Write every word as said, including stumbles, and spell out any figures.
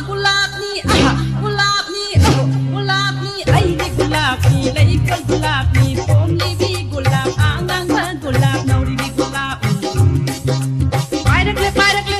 ꯒꯨꯂꯥꯞꯅꯤ, ꯑꯍ, ꯒꯨꯂꯥꯞꯅꯤ, ꯑꯍ, ꯒꯨꯂꯥꯞꯅꯤ, ꯑꯩꯗꯤ ꯒꯨꯂꯥꯞꯅꯤ, ꯂꯩꯕ ꯒꯨꯂꯥꯞꯅꯤ, ꯄꯣꯝꯂꯤꯕꯤ ꯒꯨꯂꯥꯞ, ꯑꯉꯥꯡꯕ ꯒꯨꯂꯥꯞ, ꯅꯧꯔꯤꯕꯤ ꯒꯨꯂꯥꯞꯅꯤ꯫ ꯄꯥꯏꯔꯛꯂꯦ, ꯄꯥꯏꯔꯛꯂꯦ,